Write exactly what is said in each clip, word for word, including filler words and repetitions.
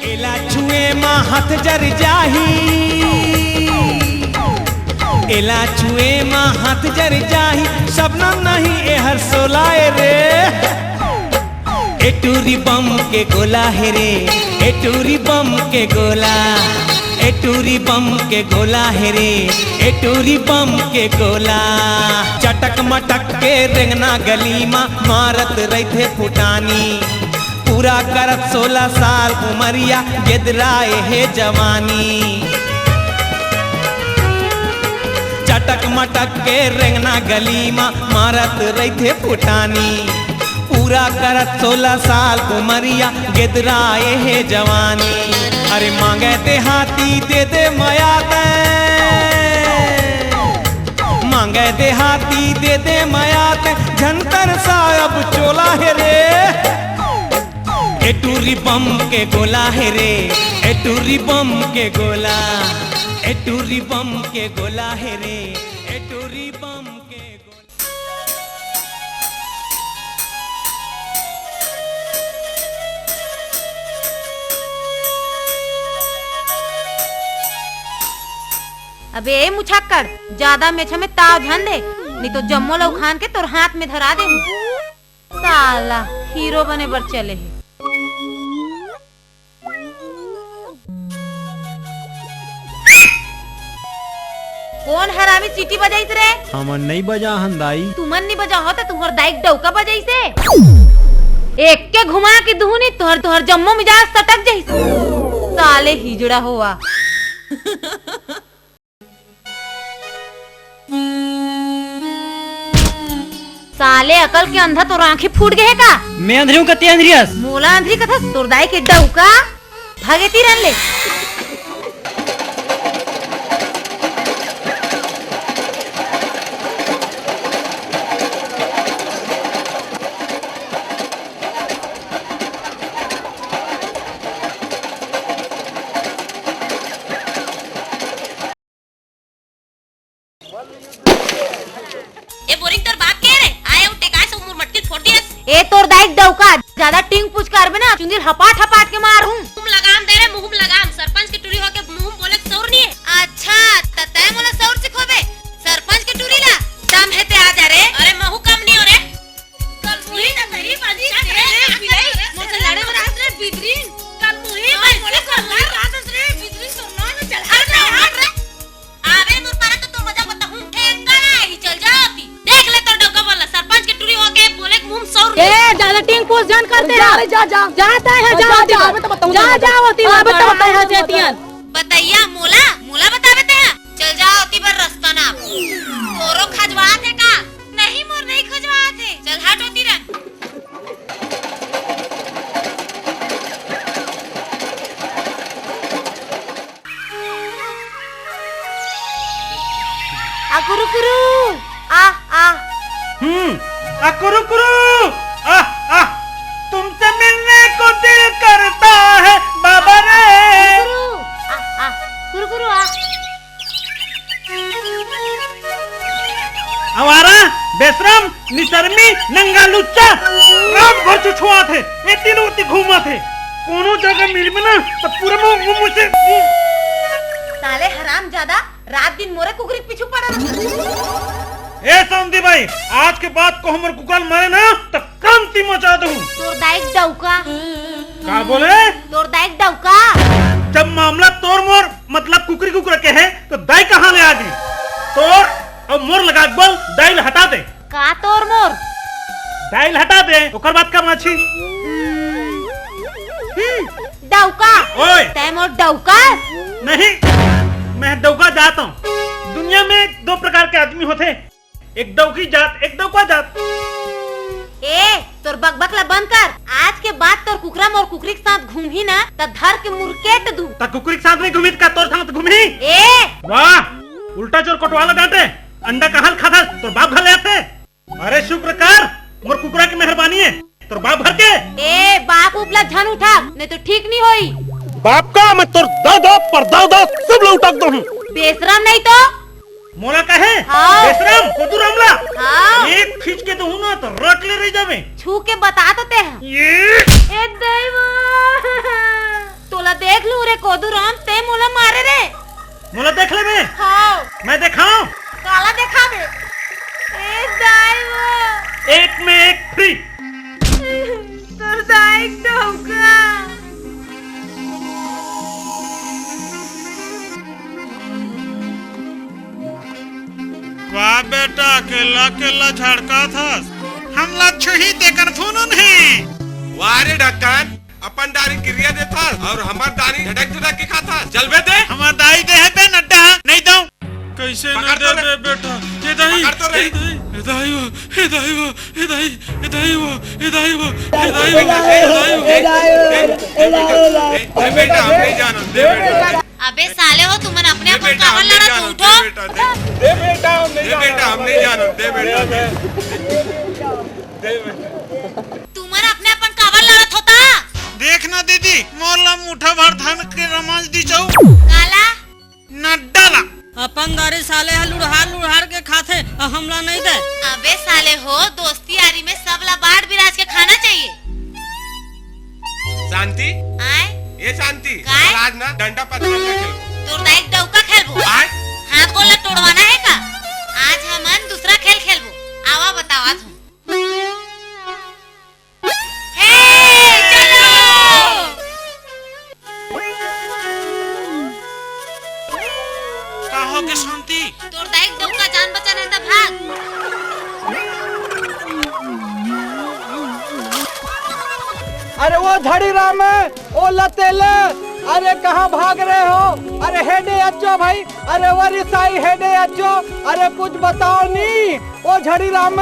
एला छुए मा हाथ जर जाही, एला छुए मा हाथ जर जाही, सबनम नहीं एहर सोलाए रे। ए टूरी बम के गोला हे रे, ए टूरी बम के गोला, ए टूरी बम के गोला हे रे, ए टूरी बम के गोला। चटक मटक के रेंगना गली मा मारत रहिथे फुटानी, पूरा करत सोलह साल उमरिया, गेदराए हे जवानी। चटक मटक के रेंगना गली मा मारत रहिथे फुटानी, पूरा करत सोलह साल उमरिया, गेदराए हे जवानी। अरे मांगे देहाती दे दे मया तैं, मांगे देहाती दे दे मया तैं, झन तरसा अब चोला हे रे। ए टूरी बम के गोला हे रे, ए टूरी बम के गोला, ए टूरी बम के गोला हे रे, ए टूरी बम के गोला। अबे ए मुछक्कड़, जादा मेछा में ताव झन दे, नहीं तो जम्मो ल उखान के तोर हाथ में धरा देहूं। साला हीरो बने बर चले हे। कोन हरामी सीटी बजाइस रे? हमन नइ बजा हन दाई। तुमन नइ बजा हो त तुंहर दाई के डउका बजाइस हे। एक के घुमा के दुहू नी, तुंहर, तुंहर जम्मो मिजाज सटक जाइस। साले हिजड़ा होवा। साले अकल के अंधा, तोर आंखी फूट गे हे का? मैं अंधरी हूं, कते अंधरी हस? मोला अंधरी कथस, तोर दाई के डउका। भागे तीरन ले। ए बोरिंग, तोर बाप के रे? आय अउ टेकाय से मोर मटकी ल फोड़ दियस। ए तोर दाई के डउका, जादा टिंग पुचकारबे ना, चुंदी ल हपाट हपाट के मारहूं। मुंह लगाम दे रे, मुंह लगाम। सरपंच के टूरी होके मुंह बोले के सौर नहीं है। अच्छा, त तैं मोला सौर सिखोबे? सरपंच के टूरी ला? दम हे ते आ जा रे। अरे महू कम नहीं हो रे। कल मुही ना तरी बाजी चक रे, रे, बिलाई, मोर से लड़े बर आत रे, बिदरीन। कल मुही हाँ, बाजी बोले, कल मुही बात रे, बिदरीन, तोर नाम में चढ़ा हट रे, हट रे। आवे मोर पारा तो तोर मजाक बताहूं। ए, कल आई, चल जाओ अभी। देख ले तोर डौका वाला, सरपंच के टूरी होके बोले के मुंह में सौर ए, ज्यादा टिंग पोस जान करते जा रहो। रे, जा, जा। जाता है, जा, जा, जा, जाओ। अबे तो बताऊं, जा, जा, जा, होती अबे तो बताऊं, बताऊं, बताऊं। बतैया मोला, मोला बतावे ते हा। चल जा, ओती बर रस्ता ना। तोरो खजवात हे का? नहीं, मोर नहीं खजवात हे। चल हट ओती रा। आ कुरु कुरु, आ, आ। हम्म, आ कुरु कुरु, आ, आ। तुमसे मिलने को दिल करता है बाबा रे। कुरु कुरु, आ, आ। कुरु कुरु, आ। आवारा, बेशरम, निशरमी, नंगा लुच्चा, रात भर छुछुआत हे, एती ले ओती घूमत हे। कोनो जगह मिलबे ना, त पूरा मुंह, मुंह, मुंह से, मुंह। साले हरामजादा, रात दिन मोरे कुकरी के पीछू पड़ा रहा। ए समधी भाई, आज के बाद कहूं मोर कुकरा ल मारे ना, त क्रांति मचा दूं। तोर दाई के डौका। का बोले? तोर दाई के डौका। जब मामला तोर मोर मतलब कुकरी कुकरा के हे, त दाई कहां ले आ गे? तोर अउ मोर लगा के बोल, दाई ल हटा दे। का तोर मोर? दाई ल हटा दे, ओकर बाद का बांचही? हम्म, डौका। ओए! तैं मोर डौका? नहीं, मैं डौका जात हूं। दुनिया में दो प्रकार के आदमी होथे, एक डौकी जात, एक डौका जात। ए, तोर बकबक ला बंद कर। आज के बाद तोर कुकरा मोर कुकरी के साथ घूमही ना, त धर के मुरकेट दूं। त कुकरी के साथ नहीं घूमही, त का तोर साथ घूमही? ए! वाह, उल्टा चोर कोटवाला डांटे, अंडा कहां ले खाथस, तोर बाप घर ले आथे। अरे शुक्र कर, मोर कुकरा के मेहरबानी हे, तोर बाप घर के। ए, बाप उपला झन उठा, नहीं तो ठीक नहीं होई। बाप का मैं तोर दादा, परदादा सब ला उठा दूं। बेशरम नहीं तो। मोला कहे? हाँ। बेशरम, कोदू रामला। हाँ। एक खींच के दूं ना त रट ले रह जाबे। छू के बता तो ते ह। ये। ए दैवा। तो ला देख लू रे कोदू राम, ते मोला मारे रे। मोला देख ले बे। हाँ। मैं देखाऊं? काला देखाबे? ए दाई वो। एक में एक फ्री। तोर दाई डौका। वाह बेटा, अकेल्ला अकेल्ला झड़काथस। हमला छुही तेकर फुनून हे। वाह रे ढक्कन, अपन डारी किरिया देथस अउ हमर डारी झटक झटक के खाथस। चल बे दे। हमर दाई दे हे बे नड्डा, नहीं दऊं। कइसे पकड़ नहीं तो दे रे। बे बेटा? ए दाई, पकड़ तो रे। ए दाई, ए दाई वो, ए दाई वो, ए दाई, ए दाई वो, ए दाई वो, ए दाई वो, ए दाई वो। ए, ए, ए, ए, ए, बेटा, हम नहीं जानन, दे बेटा, दे। अबे साले हो, तुमन अपने दे अपन बेटा, काबर हम नहीं लड़त हो? जानन, उठो। दे बेटा, दे। दे बेटा, हम नहीं दे बेटा, हम नहीं जानन, दे बेटा, दे। दे बेटा। तुमन अपने अपन काबर लड़त होता? देख ना दीदी, मोर ला मुठा भर धन के रमज दी जाऊ। काला? नड्डा ला। अपन दारी साले ह लुढ़ार लुढ़ार के खाथे, अउ हमला नहीं दे। अबे साले हो, दोस्ती यारी में सब ला बांट बिराज के खाना चाहिए। शांति। आय? ए शांति, काय? आज ना डंडा पत्थर ना खेलबो। तोर दाई डौका खेलबो। आय? हाथ गोड़ ला तोड़वाना हे का? आज हमन दूसरा खेल खेलबो। आवा बतावत हूँ। हे, चलो। का हो गे शांति? तोर दाई डौका, जान बचा नहीं त भाग। अरे वो झड़ी राम, ओ लतेले, अरे कहाँ भाग रहे हो? अरे हेडे अच्चो भाई, अरे वरी साई हेडे अच्चो, अरे कुछ बताओ नी, ओ झड़ी राम।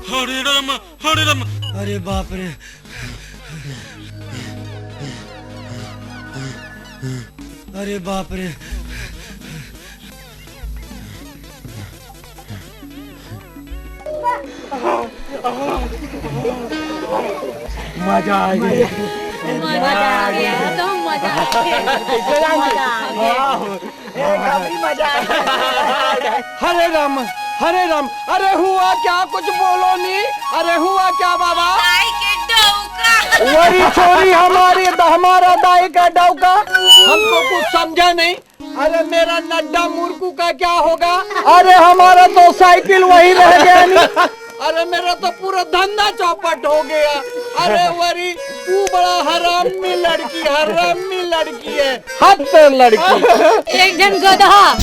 हरे राम, हरे राम। अरे बाप रे, अरे बाप रे। मजा आ गया। मजा आ गया, तो मजा आ गया। मजा आ गया। ए, काफी मजा आ गया। हरे राम, हरे राम, अरे हुआ क्या, कुछ बोलो नी, अरे हुआ क्या बाबा? दाई के डौका। वही छोरी हमारी, हमारा दाई का डौका। हमको कुछ समझा नहीं। अरे मेरा नड्डा मुर्गू का क्या होगा? अरे हमारा तो साइकिल वही रह गया नी। अरे मेरा तो पूरा धंधा चौपट हो गया। अरे वरी, तू बड़ा हरामी लड़की, हरामी लड़की है। हाथ पैर लड़की। एक जन गधा, हाँ?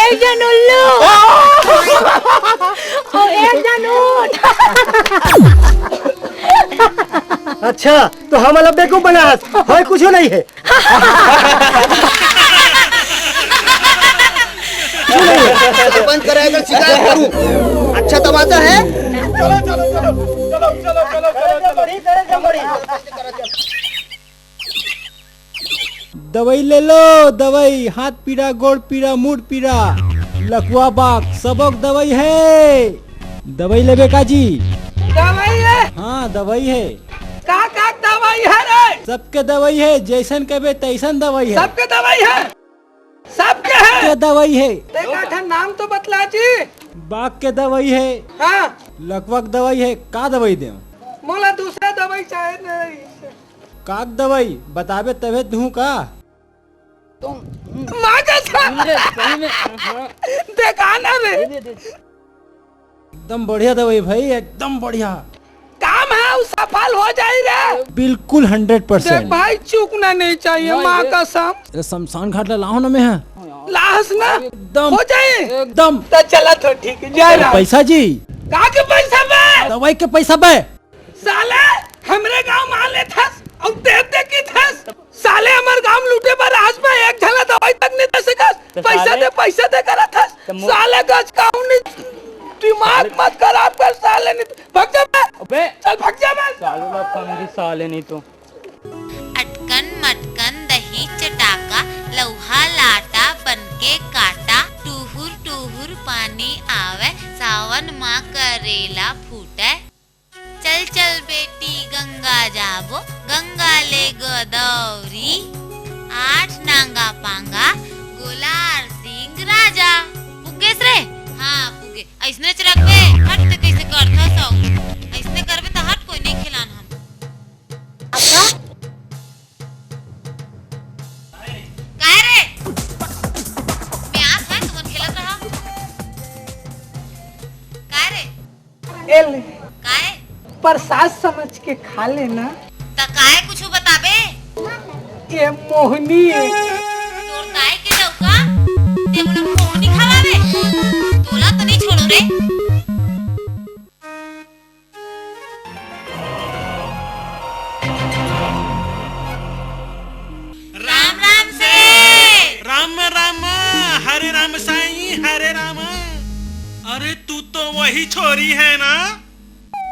एक जन उल्लू, अउ एक जन ऊंट। अच्छा, तो हमला बेवकूफ बनाहस, होय कुछू नहीं है। सरपंच करा एकर शिकायत करूं। अच्छा तमाशा है। दवाई ले लो, दवाई, हाथ पीरा, गोड़ पीरा, मुड़ पीरा, लकवा बाग, सबक दवाई है। दवाई लेबे का जी? दवाई है? हाँ, दवाई है। का का दवाई है रे? सबके दवाई है, जैसन कबे तैसन दवाई है। सबके दवाई है? सबके है? के दवाई है? देखा था, नाम तो बतला जी। बाघ के दवाई है। हाँ। लकवा के दवाई है, का दवाई देव? मोला दूसरा दवाई चाहे नहीं। काक दवाई बताबे तभे दूं का? माँ कसम। सही में, सही में, हाँ। देखा ना रे। दे, दे, दे। एकदम बढ़िया दवाई भाई, एकदम बढ़िया। काम है, उ सफल हो जाई रे। बिल्कुल हंड्रेड परसेंट। देख भाई, चूकना नहीं चाहिए, हाँ, माँ ये कसम। अरे शमशान घाट ला लाओ ना मैं, हाँ। लाहस ना। एकदम। हो जाए। एकदम। तो चला तो ठीक है, जय राम। पैसा जी। का के पैसा बे? दवाई के पैसा बे। साले, हमरे गांव में आ लेथस अउ दे दे की थस। साले, हमर गांव लूटे बर आज मैं एक झला दवाई तक नहीं दे सकस। तो पैसा साले दे, पैसा दे करत हस। तो मो- साले गज काहू नहीं, दिमाग मत खराब कर साले, नहीं तो भाग जा बे। अबे। चल भाग जा बे। साले ला फंगी साले नहीं तो। अटकन मटकन दही चटाका, लौहा लाटा बनके काटा, टुहुर टुहुर पानी आवै, सावन मा करेला फूटै। चल चल बेटी गंगा जाबो, गंगा ले गोदौरी, आठ नांगा पांगा, गोलार सिंह राजा। पुगेस रे? हाँ, पुगे। अइसने च रखबे, हट ते कइसे करथस अउ। अइसने करबे त हट, कोई नइ खेलान हम। काय रे? मैं आत हँव, तुमन खेलत रहा। काय रे? ए ले, काय? प्रसाद समझ के खा लेना। त काय कुछु बताबे? ये मोहनी। तोर दाई के डउका, ते मोला मोहनी खवाबे? तोला तो नइ छोड़ो रे। राम राम से। राम राम। हरे राम साईं, हरे राम। अरे तू तो वही छोरी है ना?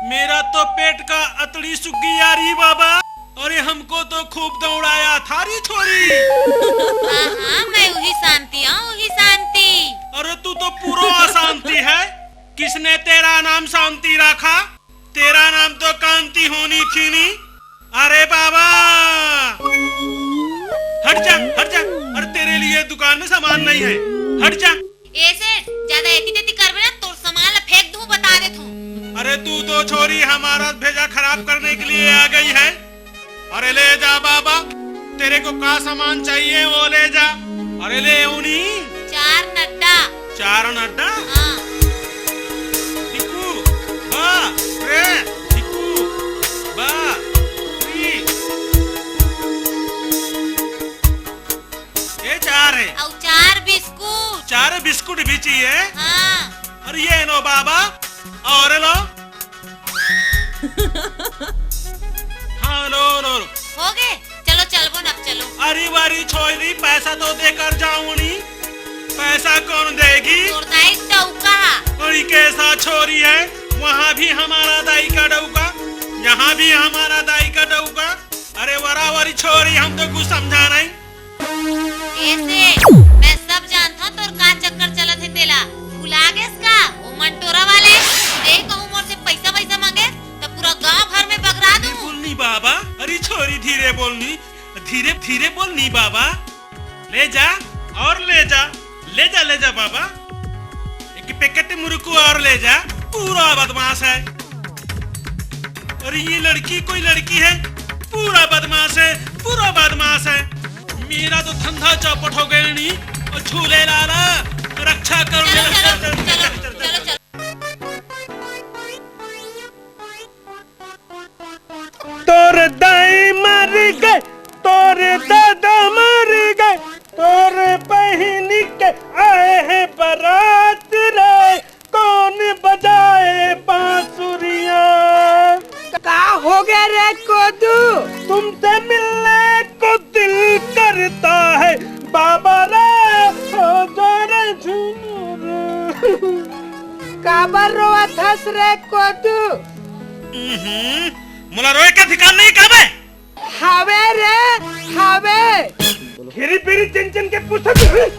मेरा तो पेट का अतड़ी सूख गया री बाबा। अरे हमको तो खूब दौड़ाया था री छोरी। हाँ, हाँ, मैं वही शांति हूँ, वही शांति। अरे तू तो पूरा अशांति है। किसने तेरा नाम शांति रखा? तेरा नाम तो कांति होनी थी नी। अरे बाबा, हट जा, हट जा। अरे तेरे लिए दुकान में सामान नहीं है, हट जा। ए सेठ, ज्यादा एती तेती करबे ना, तोर सामान ला फेंक दूं, बता देत हूँ। अरे तू तो छोरी हमारा भेजा खराब करने के लिए आ गई है। अरे ले जा बाबा, तेरे को का सामान चाहिए वो ले जा। अरे ले उनी। चार नड्डा। चार नड्डा? हाँ। हिकू, बा, रे, हिकू, बा, री। ये चार है। अउ चार बिस्कुट। चार बिस्कुट भी चाहिए? हाँ। अरे ये लो बाबा, और लो। हाँ, लो, लो, लो। हो गे? चलो, चलबो न, अब चलो। अरे वारी छोरी, पैसा तो देकर जाऊं नी। पैसा कौन देगी? तोर दाई डउका। अरे कैसा छोरी है, वहाँ भी हमारा दाई का डउका, यहाँ भी हमारा दाई का डउका। अरे वरा वरी छोरी, हम तो कुछ समझा नहीं। ए सेठ, मैं सब जानथव तोर का चक्कर चलत हे तेला। भुला गेस का? ओ मंटोरा वाले, जे कहूँ मोर से पैसा वैसा मांगे, त पूरा गांव भर में बगरा दूं। बोलनी बाबा, अरे छोरी धीरे बोलनी, धीरे धीरे बोलनी बाबा। ले जा और ले जा, ले जा, ले जा बाबा। एक पैकेट मुरुकू और ले जा, पूरा बदमाश है। अरे ये लड़की कोई लड़की है, पूरा बदमाश है, पूरा बदमाश है। मेरा तो धंधा चौपट हो गया नी, और झूले लाला रक्षा करो। चलो, चलो, चलो, चलो, चलो। तोर दाई मर गए, तोर दादा मर गए, तोर बहिनी के आए हैं बारात रे, कौन बजाए बांसुरिया? का हो गया रे कोदू? तुमसे मिलने को दिल करता है बाबा रे, हो जा रे झूमर। काबर रोवत हस रे कोदू? हम्म, मोला रोए के अधिकार नहीं का बे? हावे रे, हावे। घेरी बेरी चिन चिन के पूछत हस।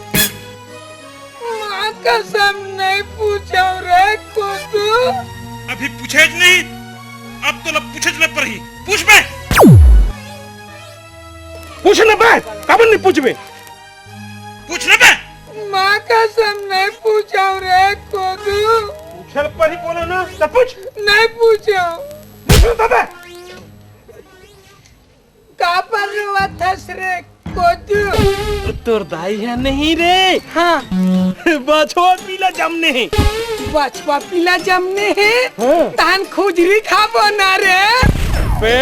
माँ कसम नहीं पूछव रे कोदू। अभी पूछेच नहीं, अब तो लब पूछेच न परही। पूछ बे। पूछ न बे, काबर नहीं पूछबे? पूछ न बे। माँ कसम नहीं पूछव रे कोदू। पूछल परही बोला ना, तो पूछ। नहीं पूछव। पूछ न बे। काबर रोवत हस रे कोदू? तोर दाई है नहीं रे। हाँ। बछवा पीला जमने हे। बछवा पीला जमने हे? हाँ। तहन खुजरी खाबो ना रे। बे,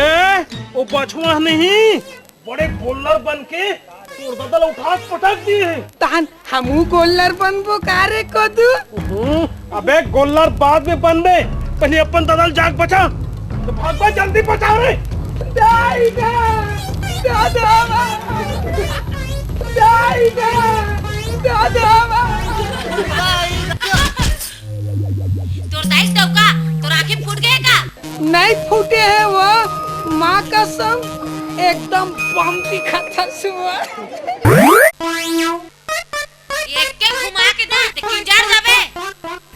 ओ बछवा नहीं, बड़े गोल्लर बन के तोर ददल उठा के पटक दिए हे। तहन हमू गोल्लर बनबो का रे कोदू? हम्म, अबे गोल्लर बाद में बनबे, पहले अपन ददल जाग बचा। तो भाग बे, जल्दी बचाओ रे। दाई गा, दादा गा, दाई गा, दादा गा। तोर दाई डौका, तोर आँखी फूट गए का? नहीं फूटे हे वो, माँ कसम, एकदम बम दिखत हस वो। एक के घुमा के दा, ते किंजर जाबे।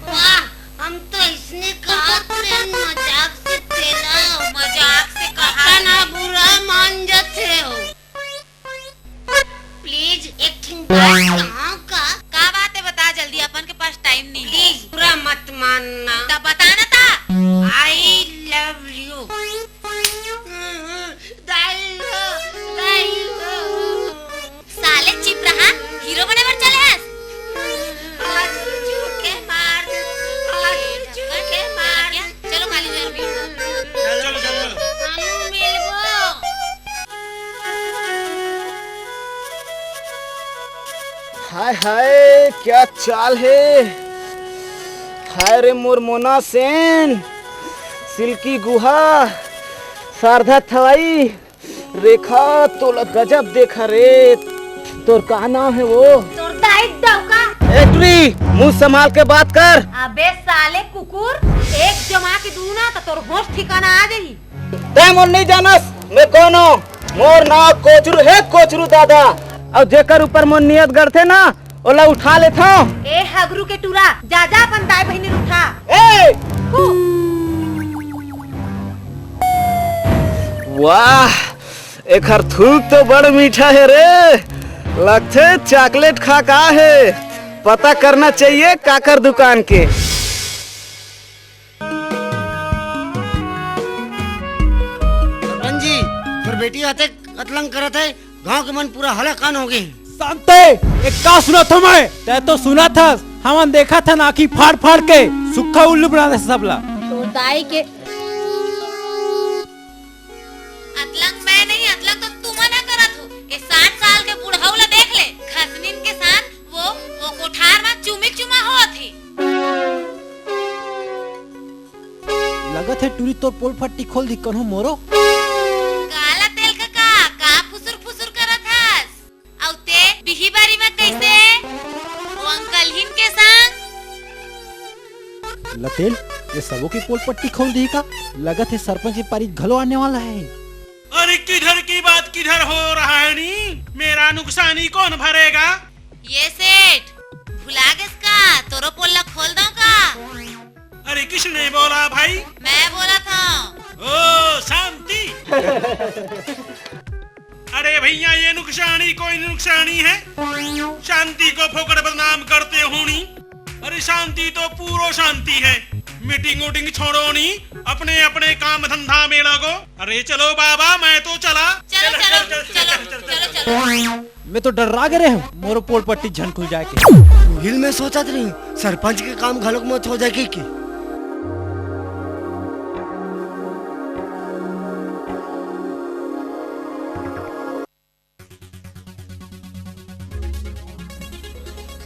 वाह, हम तो इसने कहा थे मजाक से तेला। मजाक से कहा हाय, क्या चाल हे? हाय रे मोर मोना सेन, सिल्की गुहा, शारदा थवाई, रेखा, तोला गजब देखा रे। तोर का नाम हे वो? तोर दाई डौका। ए टुरी, मुंह संभाल के बात कर। अबे साले कुकुर, एक जमा के दू ना त तोर होश ठिकाना आ जाही। तैं मोर नइ जानस, मैं कोन हों? मोर नाव कोचरू हे, कोचरू दादा। अउ जेकर ऊपर मोर नियत गड़थे ना, ओला उठा लेथंव। ए हगरू के टूरा, जा, जा अपन दाई बहिनी ल उठा। ए! हू। वाह, एखर थूक तो बड़ मीठा हे रे। लगथे चॉकलेट खा का हे। पता करना चाहिए काकर दुकान के। सरपंच जी, तोर बेटी आते अतलंग करत हे, गांव के मन पूरा हलाकान हो गे। शांते, एक का सुनत हों मैं? तैं तो सुनत हस, हमन देखत हन आँखी फाड़ फाड़ के, सुक्खा उल्लू बना दे सबला। तोर दाई के अतलंग मैं नहीं, अतलंग तो तुमन ह करत हो। ए साठ साल के बुढ़ऊ ला देख ले, घसनीन के सान वो, वो कोठार म चुमिक चुमा होत हे। लगत हे टूरी तोर पोल पट्टी खोल दिही कहूं मोरो। काला तेल का, का, का फुसुर फुसुर करत हस? अउ ते बिही बारी म कइसे? वो अंकल हिन के संग। लतेल, ये सबो के पोल पट्टी खोल दिही का? लगत हे सरपंच के पारी घलो आने वाला हे। अरे किधर की बात किधर हो रहा है नी? मेरा नुकसानी कौन भरेगा? ये सेठ, भुला गेस का? तोरो पोल ला खोल दंव का? अरे किसने बोला भाई? मैं बोलत हंव। ओ शांति। अरे भैया, ये नुकसानी कोई नुकसानी है? शांति को फोकट बदनाम करते हो नी। अरे शांति तो पूरो शांति है। मीटिंग वोटिंग छोड़ो नी, अपने अपने काम धंधा में लगो। अरे चलो बाबा, मैं तो चला। चलो, चलो, चलो, चलो, चलो। मैं तो डर्रा गे रहेंव, मोरो पोल पट्टी झन खुल जाय के। उही ल मैं सोचत रहेंव, सरपंच के काम घलोक मत हो जाय के, के।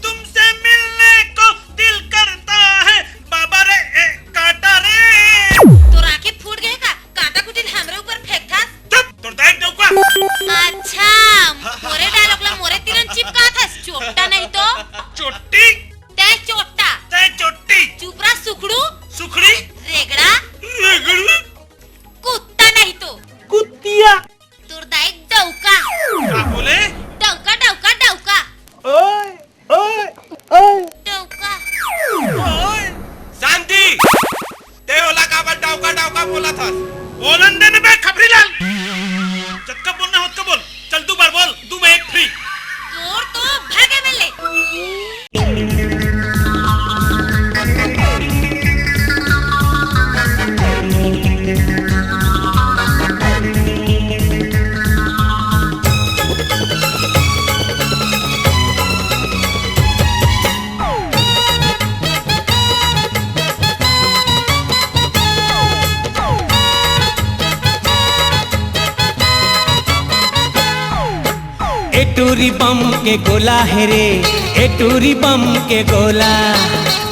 तुमसे मिलने को दिल करता है, बाबा रे, ए, कांटा रे। तोर आँखी फूट गे का? कांटा कुटिल हमरे ऊपर फेंकथस? चुप, तोर दाई डौका। अच्छा, मोरे डायलॉग ला मोरे तीरन चिपकाथस, चोट्टा नहीं तो। चोट्टी। तैं चोट्टा। तैं चोट्टी। चुप रह सुखड़ू। सुखड़ी। रेगड़ा। रेगड़ू। कुत्ता नहीं तो। कुत्तिया। तोर दाई डौका। का बोले? डौका, डौका, डौका। ओए, ओए, ओए। डौका। ओए। शांति! तैं ओला काबर डौका, डौका बोलत हस? बोलन दे न बे खपरी लाल। जतका बोलना हे ओतका बोल। चल दू बार बोल, दू में एक फ्री। तोर तो भागे में ले। ए टूरी बम के गोला हे रे, ए टूरी बम के गोला,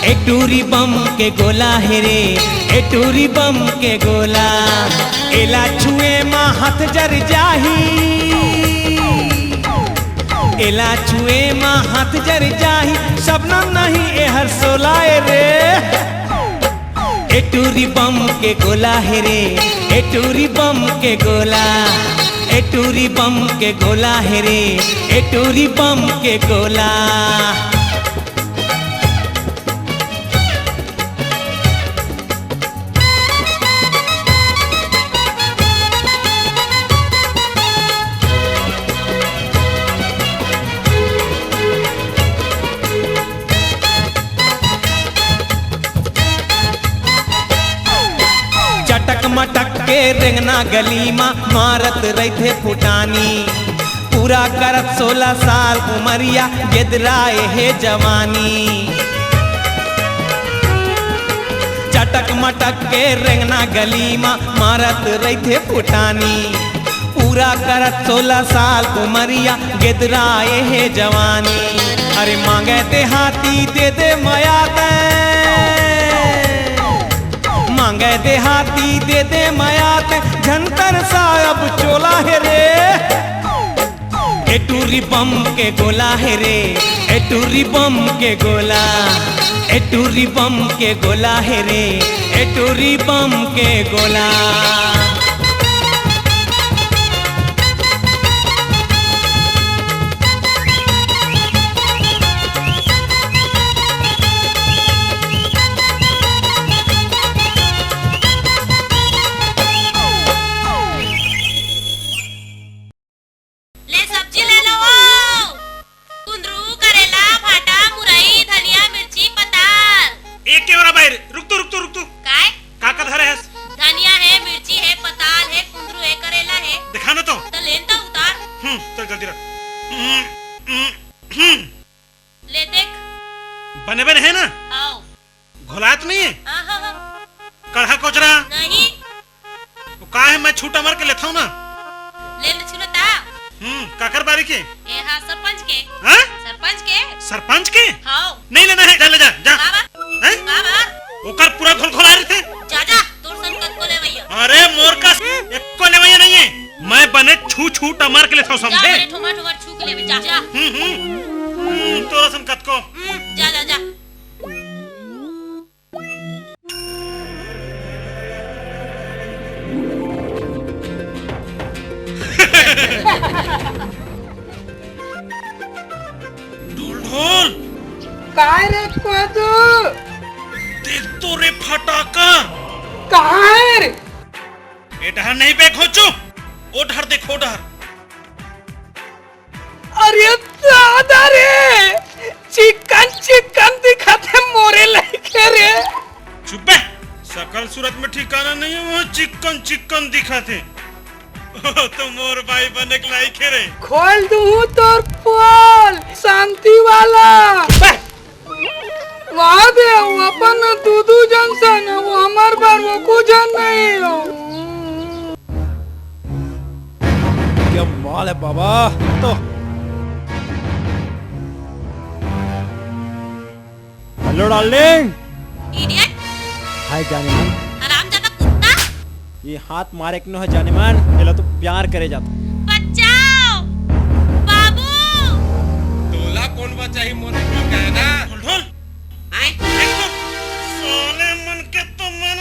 ए टूरी बम के गोला हे रे, ए टूरी बम के गोला। एला छुए मा हाथ जर जाही, एला छुए मा हाथ जर जाही, सपना नहीं एहर सोला ए रे। ए टूरी बम के गोला हे रे, ए टूरी बम के गोला, ए टूरी बम के गोला हे रे, ए टूरी बम के गोला। चटक मटक के रेंगना गली मा मारत रहिथे फुटानी। पूरा करत सोला साल उमरिया, गेदराए हे जवानी। चटक मटक के रेंगना गली मा मारत रहिथे फुटानी। पूरा करत सोलह साल उमरिया, गेदराए हे जवानी। अरे मांगे देहाती दे दे मया तैं, मांगे देहाती दे दे मया तैं, झन तरसा अब चोला हे रे। ए टूरी बम के गोला हे रे, ए टूरी बम के गोला, ए टूरी बम के गोला हे रे, ए टूरी बम के गोला। ले सब्जी ले लो वो। कुंदरू, करेला, भाटा, मुरई, धनिया, मिर्ची, पताल। एक के ओरा बाहिर, रुक तो, रुक तो, रुक तो। काय? का का धरे हस? धनिया हे, मिर्ची हे, पताल हे, कुंदरू हे, करेला हे। दिखा ना तो। तो लेन तो उतार। हम्म, चल जल्दी रख। हम्म, हम्म, हम्म। ले देख। बने बने हे ना? आओ। घोलात नहीं है? हाँ, हाँ, हाँ। कढ़ा कोचरा? नहीं। वो का है, मैं छूटा मार के लेता हूँ ना। ले ले छूलता। हम्म, काकर बारी के? ए हाँ, सरपंच के। हाँ? सरपंच के। सरपंच के? हाँ। नहीं लेना है, जा ले जा, जा। बाबा। हैं? बाबा। ओकर पूरा घोल घोला रही थे। जा, जा, तोर सन कतको लेवैया। अरे मोर का एको लेवैया नहीं है। मैं बने छू छू टमार के लेता हूँ, जा, समझे? बने ठोमा ठोमा छू के लेवे, जा, जा। हम्म, हम्म। हम्म, तोरा सन कतको। हम्म, जा, जा, जा। ढोल ढोल। काय रे कोदू? देख तो रे फटाका। कहाँ है रे? ए डहर नहीं बे खोचू, ओ डहर देखो डहर। अरे दादा रे, चिकन चिकन दिखत हे मोरे लइके रे। चुप बे, सकल सूरत में ठिकाना नहीं है, वो चिकन चिकन दिखत हे। ओ तो मोर बाई बने के लाइक हे रे। खोल दूँ तोर पोल, शांति वाला। चुप बे। वाह दे, वो अपन दू दू जन सन, वो हमर बर वो कुछ नहीं हो। क्या माल है बाबा, तो। Hello darling. Idiot। हाय जाने मन। हरामजादा कुत्ता। ये हाथ मारे के नो है जाने मन, एला तो प्यार करे जाता। बचाओ बाबू। तोला कौन बचाही, मोर एक लोग है ना। ढोल ढोल। आए। देखो, साले मन के तो मन।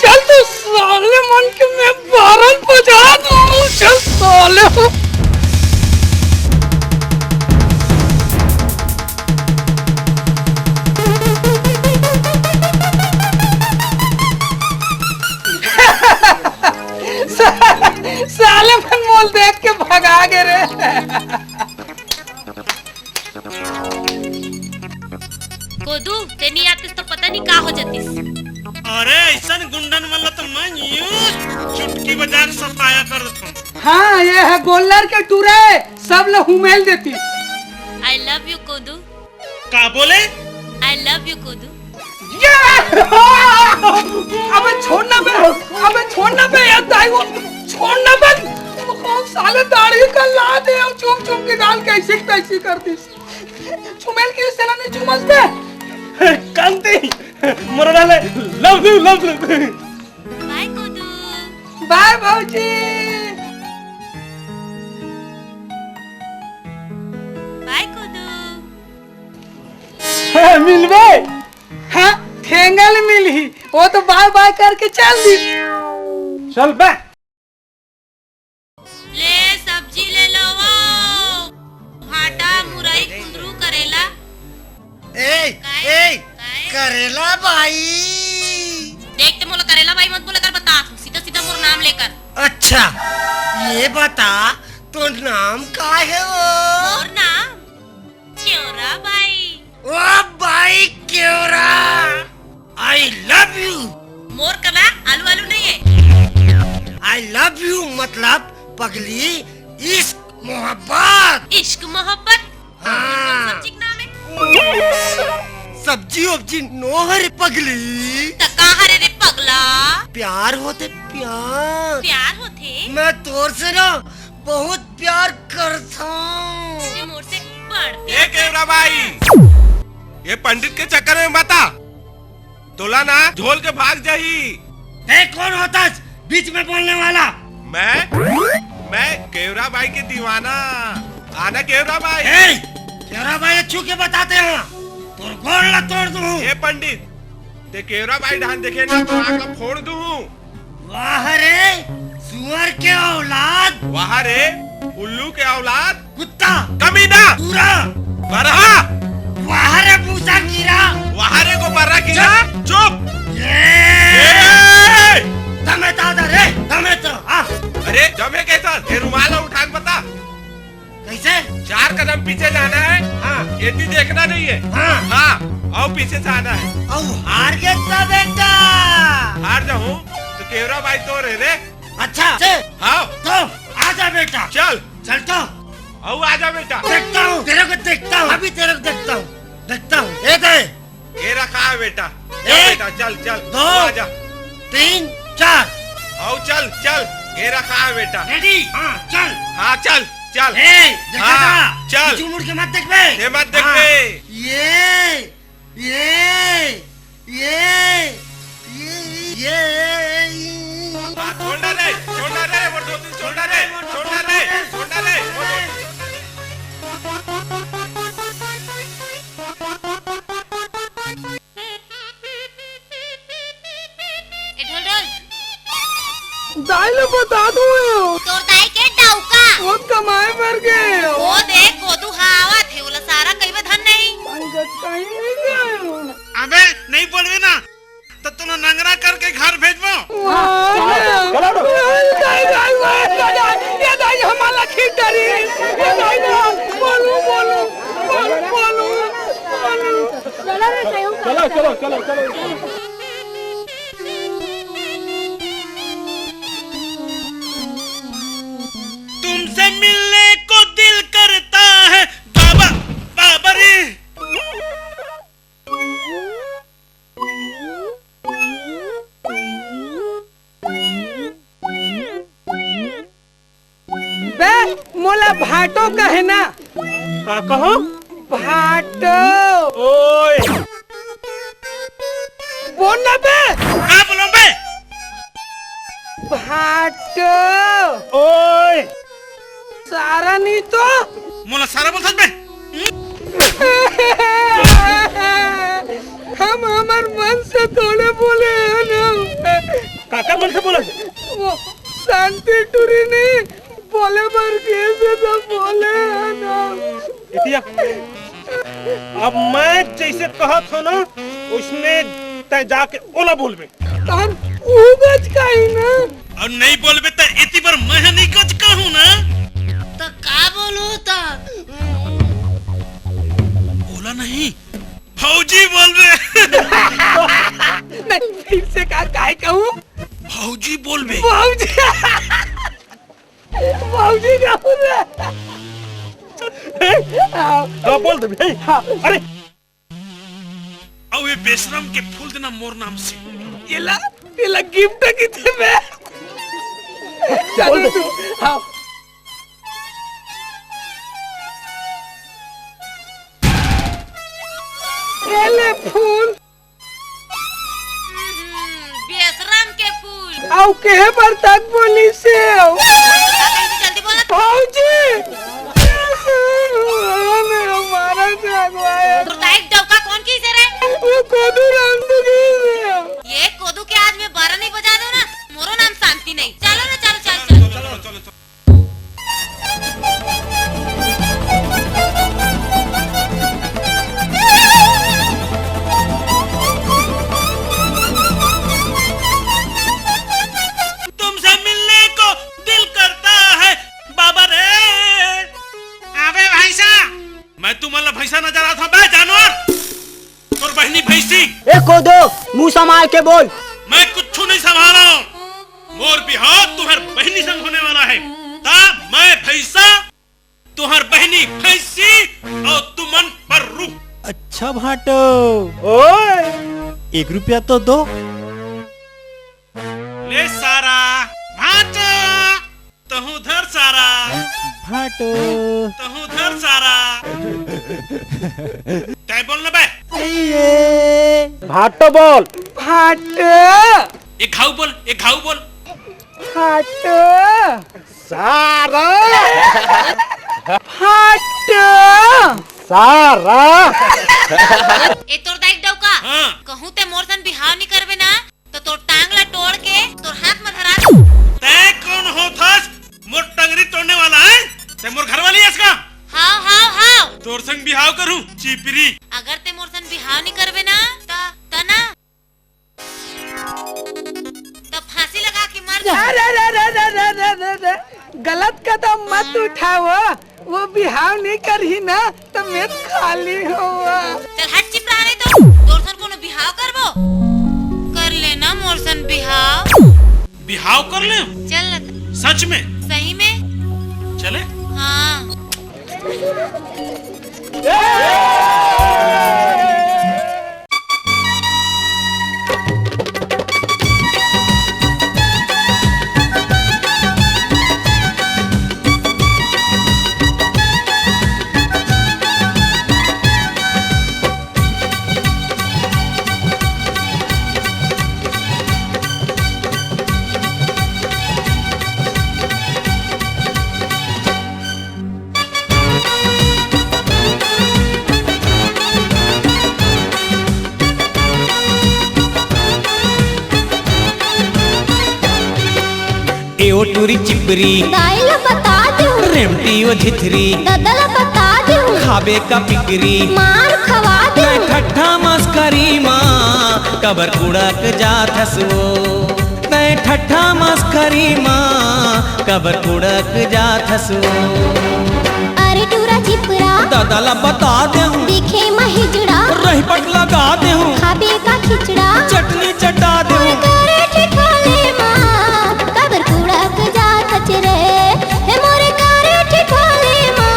चल तो साले मन के मैं बारह बजा दूँ, चल साले। साले मन मोल देख के भगा गे रे। कोदू, ते नी आतिस तो पता नहीं का हो जातिस। अरे, ऐसन गुंडन मन ला तो मैं यूं चुटकी बजा के सताया कर देता हूँ। हाँ, ये है गोल्लर के टूरे, सब ला हुमेल देतिस। I love you कोदू। का बोले? I love you कोदू। ये! अबे छोड़ना बे, अबे छोड़ना बे यार, दाई वो छोड़ना बे। वो साले दाढ़ी का लात हे, चूम चूम के गाल कैसी तैसी कर दिस। चुमेल के सेना नहीं चुमस बे। कांति, मोर डाले, love you, love you। Bye Kodu. Bye भौजी। Bye कोदू। मिलबे? हाँ, ठेंगा ले मिलही, वो तो bye bye करके चल दी। चल बे। ले सब्जी ले लो वो, भाटा, मुरई, कुंदरू, करेला। ए, काय? ए, काय? करेला बाई। देख ते मोला करेला बाई मत बोला कर, बता, सीधा सीधा मोर नाम लेकर। अच्छा, ये बता, तो नाम का है वो? मोर नाम केवरा बाई। O by Kevra, I love you। मोर कला आलू आलू नहीं है। I love you मतलब पगली, इश्क मोहब्बत। इश्क मोहब्बत? हाँ। सब्जी के नाम है। सब्जी उब्जी नो हरे पगली। त का हरे रे पगला? प्यार होथे, प्यार। प्यार होथे? मैं तोर से ना बहुत प्यार करथंव। ये मोर से बड़ ए प्यार केवरा बाई, ये पंडित के चक्कर में मत आ। तोला ना झोल के भाग जाही। ए, कौन होथस बीच में बोलने वाला? मैं, मैं केवरा बाई के दीवाना। आना केवरा बाई। ए, केवरा बाई छू के बताते हैं, तोर गोड़ ला तोड़ दूं। ए पंडित, ते केवरा बाई ढान देखे ना तो आंख ला फोड़ दूं। वाह रे सुअर के औलाद। वाह रे उल्लू के औलाद। कुत्ता। कमीना। सूरा। बरहा। वाह रे भूसा कीरा। वाह रे गोबरा कीरा। चुप। चुप। ये। ए! दमे तादा रे, दमे तो, हाँ। अरे, दमे कैसा? ये रुमाल उठा के बता। कैसे? चार कदम पीछे जाना है। हाँ। एती देखना नहीं है। हाँ। हाँ, और पीछे से आना है। और हार गया बेटा। हार जाऊं तो केवरा बाई तो रहे रे। अच्छा, से? हाँ। तो आजा बेटा। चल। चल तो। आओ, आजा बेटा। देखता हूँ, तेरे को देखता हूँ, अभी तेरे को देखता हूँ, देखता हूँ। ये दे। ये रखा है बेटा। चल एक, बेटा, चल, चल। दो, आजा। तीन, चार। आओ, चल, चल। ये रखा है बेटा। Ready? हाँ, चल। हाँ, चल, चल। ए, देखा हाँ, था? चल। पीछू मुड़ के मत देख बे। ये मत देख हाँ, बे। ये ये, ये, ये, ये। आ, छोड़ ना रे, छोड़ ना रे, वो दो तीन छोड़ ना रे, छोड़ ना रे, छोड़ ना रे, वो दो तीन। ए ढोल ढोल। दाई ल बता दो। तोर दाई के डौका। वो कमाए बर गे। वो देख, कोदू हा आवत हे, ओला सारा कहिबे धन नहीं। भाई गचकाई नहीं गए। अबे, नहीं बोलबे ना, तो तोला नंगरा करके घर भेजबो। वाह, चलो, चलो। दाई, दाई, दाई, दाई, ये दाई हमारा खींच डरी। ये दाई ना, बोलू, बोलू, बोलू, बोलू, बोलू। चलो रे, सही हो। चलो, चलो, चलो, चलो। तुमसे मिलने को दिल करता है बाबा, बाबा रे। बे, मोला भाटो कहे ना। का कहो? भाटो। ओए। बोल ना बे। का बोलो बे? भाटो। ओए। सारा नहीं तो। मोला सारा बोलथस बे? हम हमर मन से थोड़े बोले हन। काकर मन से बोले? वो शांति टूरी नहीं बोले बर गे हे तो बोले हन। इतिया, अब मैं जैसे कहत हूँ ना, उसने तय जाके ओला बोलबे। तहन ऊ गचकाही ना। अउ नहीं बोलबे त एती बर मैं ह नहीं गचकाहूं ना। त का बोलू त? ओला नहीं, भौजी बोलबे। नहीं, फिर से का, काय कहूं? भौजी बोलबे। भौजी। भौजी कहूं रे। हाँ, बोल दे भाई। हाँ। अरे, अउ ये बेशरम के फूल देना मोर नाम से। एला, एला gift किथे बे। चल तू, हाँ। ये ले फूल। हम्म, बेशरम के फूल। अउ केहे बर तक बोलिस हे? का कहिस जल्दी बोला। भौजी। अरे, हमारा से अगवाए। तोर दाई डौका कोन किहिस रे? वो कोदू राम तो किहिस हे। ये कोदू के आज मैं बारह नहीं बजा दूं ना, मोरो नाम शांति नहीं। चलो ना, चलो, चलो, चलो। तुमसे मिलने को दिल करता है बाबा रे। अबे भैंसा, मैं तुमन ला भैंसा नजर आथंव बे जानवर। तोर बहिनी भैंसी। ए कोदो, मुंह संभाल के बोल। मैं कुछु नहीं संभालंव। मोर बिहाव तुहर बहिनी संग होने वाला है। त मैं भैंसा, तुहर बहिनी भैंसी अउ तुमन परू। अच्छा। हाँ भांटो। ओए, एक रुपया तो दो। ले सारा, भांटो, तहूं धर सारा। भांटो। तहूं धर सारा। तैं बोल ना बे। ये। भांटो बोल। भांटो। एक घाव बोल, एक घाव बोल। भांटो। सारा। भांटो। सारा। ए तोर दाई के डौका। हाँ। कहूं ते मोर सन बिहाव नी करबे ना, तो तोर टांग ला तोड़ के तोर हाथ में धरा दूं। तैं कौन होथस मोर टंगरी तोड़ने वाला है? तैं मोर घर वाली हस का? हाव, हाव, हाव। तोर संग बिहाव करूं, चिपरी। अगर ते मोर सन बिहाव नी करबे ना, त, त ना। त फांसी लगा के मर जा। अरे, अरे, अरे, गलत कदम मत उठाओ। वो बिहाव नहीं करही ना, तो मैं खाली होवा। चल हट चिपरा, नहीं तो तोर सन कोनो बिहाव करबो। कर लेना मोर सन बिहाव। बिहाव कर ले। चल न त। सच में? सही में। चले? हाँ। ए ओ टूरी चिपरी, दाई ला बता देहूं। रेमटी ओ झिथरी, ददा ला बता देहूं। खाबे का पिकरी, मार खवा देहूं। तैं ठट्ठा मस्करी मा कबर कुड़क जाथस वो। तैं ठट्ठा मस्करी मा कबर कुड़क जाथस वो। अरे टूरा चिपरा, ददा ला बता देहूं। दिखे म हिजड़ा, रहिपट लगा देहूं। खाबे का खिचड़ा, चटनी चटा देहूं। मोर करे ठिठोले मा, कबर कुड़क जाथस रे। हे मोर करे ठिठोले मा,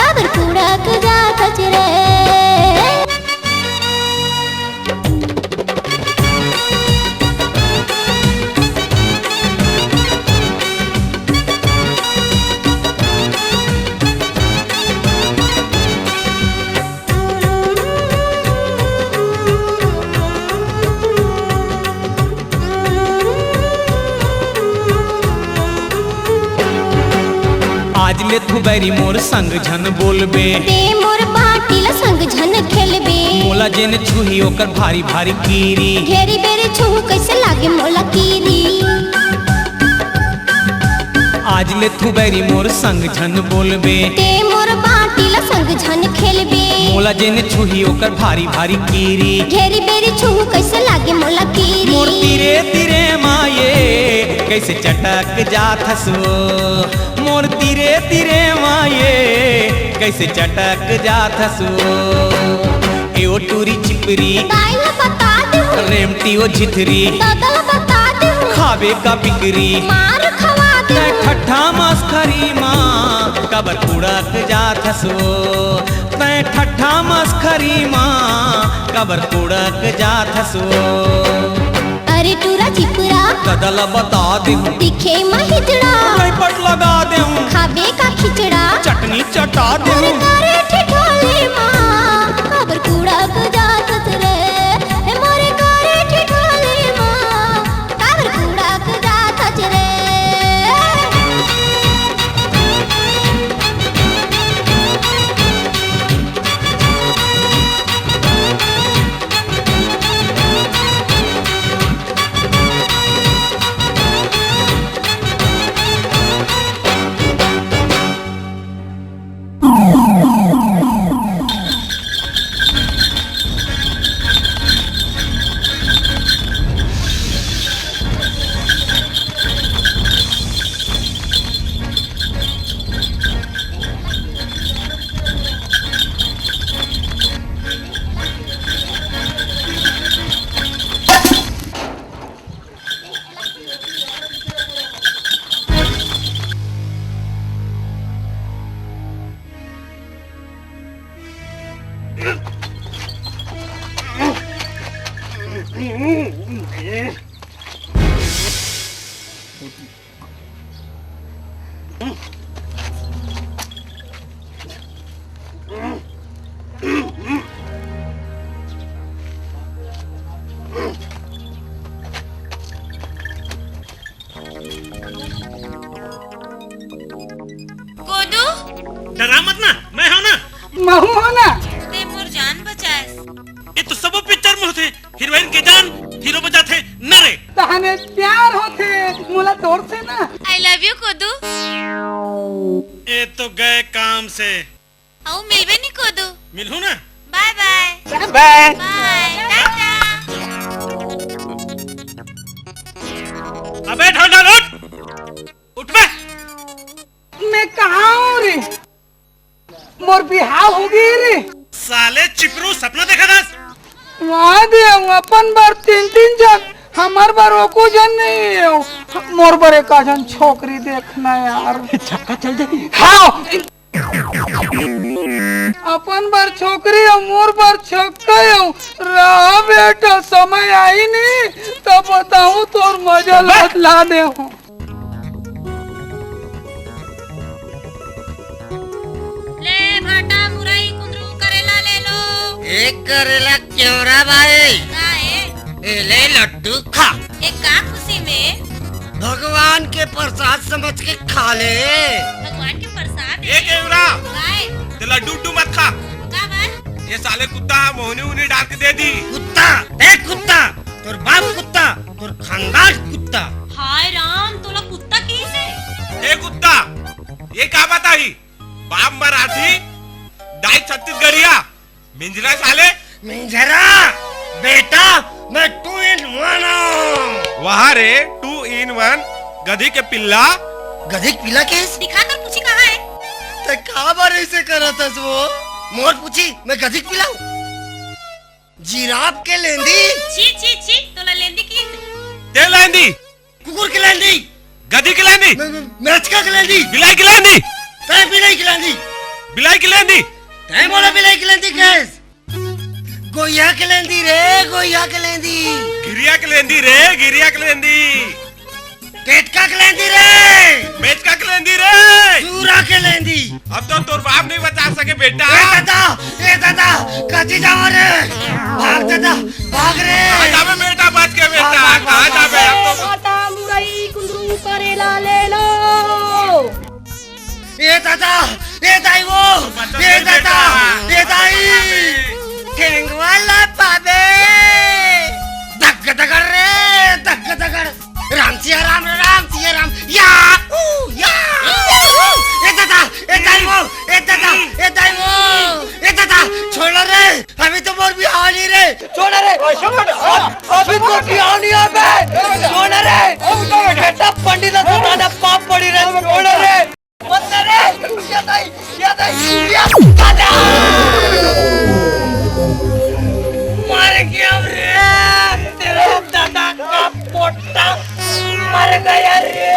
कबर कुड़क जाथस रे। आज ले थू बैरी मोर संग झन बोलबे। ते मोर बाटी ला संग झन खेलबे। मोला जेन छुही ओकर भारी भारी कीरी। घेरी बेरी छुहू कैसे लागे मोला कीरी। आज ले थू बैरी मोर संग झन बोलबे। ते मोर बाटी ला संग झन खेलबे। मोला जेन छुही ओकर भारी भारी कीरी। घेरी बेरी छुहू कैसे लागे मोला कीरी। मोर तीरे तीरे माये कैसे चटक जाथस वो। मोर तीरे तीरे माये कैसे चटक जाथस वो। ए ओ टूरी चिपरी, दाई ला बता देहूं। रेमटी ओ झिथरी, ददा ला बता देहूं। खाबे का पिकरी, मार खवा देहूं। तैं ठट्ठा मस्करी मा कबर कुड़क जाथस वो। तैं ठट्ठा मस्करी मा कबर कुड़क जाथस वो। अरे टूरा चिपरा, ददा ला बता देहूं। दिखे म हिजड़ा, रहिपट लगा देहूं। खाबे का खिचड़ा, चटनी चटा देहूं। मोर करे ठिठोले मा, कबर कुड़क जाथस रे। हे मोर करे ठिठोले मा, कबर कुड़क जाथस रे। कोदू, डरा मत ना, मैं हूं ना। महू हो ना। ते मोर जान बचाएस। ये तो सबो पिक्चर में होथे, हीरोइन के जान हीरो बचाथे ना रे। तहने प्यार होथे मोला तोर से ना। I love you कोदू। ये तो गए काम से। अउ मिलबे नी कोदू। मिलहू ना। बाय बाय। बाय। बाय। टाटा। अबे ढोल ढोल उठ। उठ बे। मैं कहाँ हूँ रे? मोर बिहाव हो गई रे। साले चिपरू सपना देखा दस। वाह दे, अपन बर तीन तीन जन, हमर बर एको जन नहीं है। मोर बर एक जन छोकरी देखना यार। छक्का चल जाए। हाँ। अपन बर छोकरी अउ मोर बर छक्का अउ रहा बेटा, समय आही नी तब बताहूं तोर मजा बस। ला दे हूं। ले भाटा, मुरई, कुंदरू, करेला ले लो। एक करेला क्यों रा भाई? का है? ए ले लड्डू खा। ए का खुशी में? भगवान के प्रसाद समझ के खा ले। भगवान के प्रसाद ए है। केवरा, काय? ते लड्डू उड्डू मत खा। का बात? ये साले कुत्ता मोहनी उनी डाल के दे दी। कुत्ता, ए कुत्ता, तोर बाप कुत्ता, तोर खानदान कुत्ता। हाय राम, तोला कुत्ता कहिसे? ए कुत्ता, ये का बताही? बाप मराठी, दाई छत्तीसगढ़िया। मिंजरा साले। मिंजरा, बेटा, मैं टू इन वन हूँ। वाह रे, टू इन वन, गधी के पिल्ला। गधी के पिल्ला केस? दिखा तो पूछी कहाँ है? ते का बार ऐसे करत हस वो? मोर पूछी, मैं गधी के पिल्ला हूँ? जिराफ के लेंदी? छी, छी, छी, तोला लेंदी की? ते लेंदी। कुकुर के लेंदी। गधी के लेंदी। म-, म-, मेचका के लेंदी। बिलाई के लेंदी। तैं बिलाई के लेंदी। बिलाई के लेंदी। तैं मोला बिलाई के लेंदी कहेस। गोइया के लेंदी रे, गोइया के लेंदी। गिरिया के लेंदी रे, गिरिया के लेंदी। पेटका के लेंदी रे। मेचका के लेंदी रे। सूरा के लेंदी। अब तो तोर बाप नहीं बचा सके बेटा। ए दादा, ए दादा, कति जावा रे? भाग दादा, भाग रे। कहाँ जाबे बेटा, बच के बेटा, भाग, भाग, कहाँ भाग, जाबे? भाग। अब तो भाटा, मुरई, कुंदरू, करेला ले लो। ए दादा, ए दाई वो, बच ए के दादा, बेटा। ए दाई। ठेंगवा ला पाबे। धक धक रे, धक धक। राम सिया राम, राम सिया राम, या, ऊ, या, ऊ। ए दादा, ए दाई वो, ए दादा, ए दाई वो, ए दादा, छोड़ रे, अभी तो मोर बिहाव नहीं रे। छोड़ रे, अब, अभी तो बिहाव नहीं है बे। छोड़ रे, बेटा पंडित से ज्यादा पाप पड़ी रे, छोड़ रे। बंद रे, या दाई, या दाई, या दादा। मर गया रे, तेरा दादा का पोटा मर गया रे।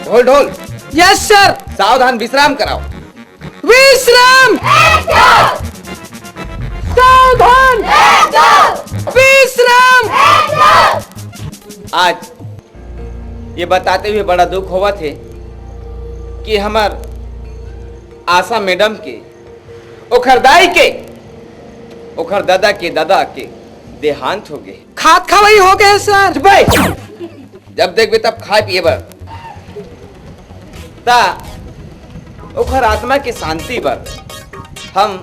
ढोल, ढोल। Yes sir. सावधान, विश्राम कराओ। विश्राम। सावधान। विश्राम। आज ये बताते हुए बड़ा दुख होवत हे कि हमर आशा मैडम के, ओखर दाई के, ओखर दादा के दादा के देहांत हो गए। खात खवई हो गए सर। चुप बे। जब देखबे तब खाए पिए बर। ता ओखर आत्मा के शांति बर हम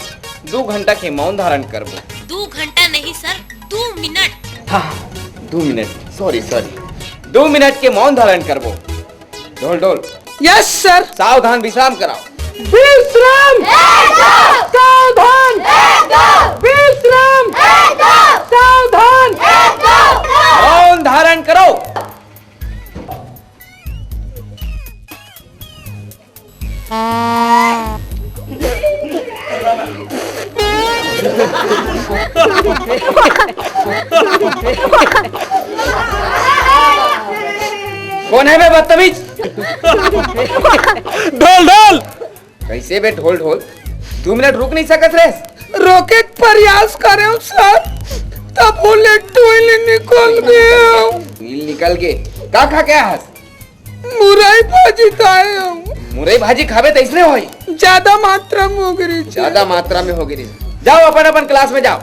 दू घंटा के मौन धारण करबो। दू घंटा नहीं सर, दू मिनट। हाँ, दू मिनट, सॉरी, सॉरी, दू मिनट के मौन धारण करबो। ढोल, ढोल। Yes sir. सावधान, विश्राम कराओ। विश्राम। सावधान। विश्राम। सावधान। मौन धारण करो। कौन है बे बदतमीज? ढोल, ढोल। कैसे बे ढोल, ढोल? दू मिनट रुक नहीं सकत रे? रोके के प्रयास करे हूँ सर, तब वो ले टुइल निकल गए। टुइल निकल के का खा के आए हस? मुरई भाजी खाए हूँ। मुरई भाजी खाबे त इसने होई। ज्यादा मात्रा में हो गई। ज्यादा मात्रा में हो गई। जाओ अपन अपन क्लास में जाओ।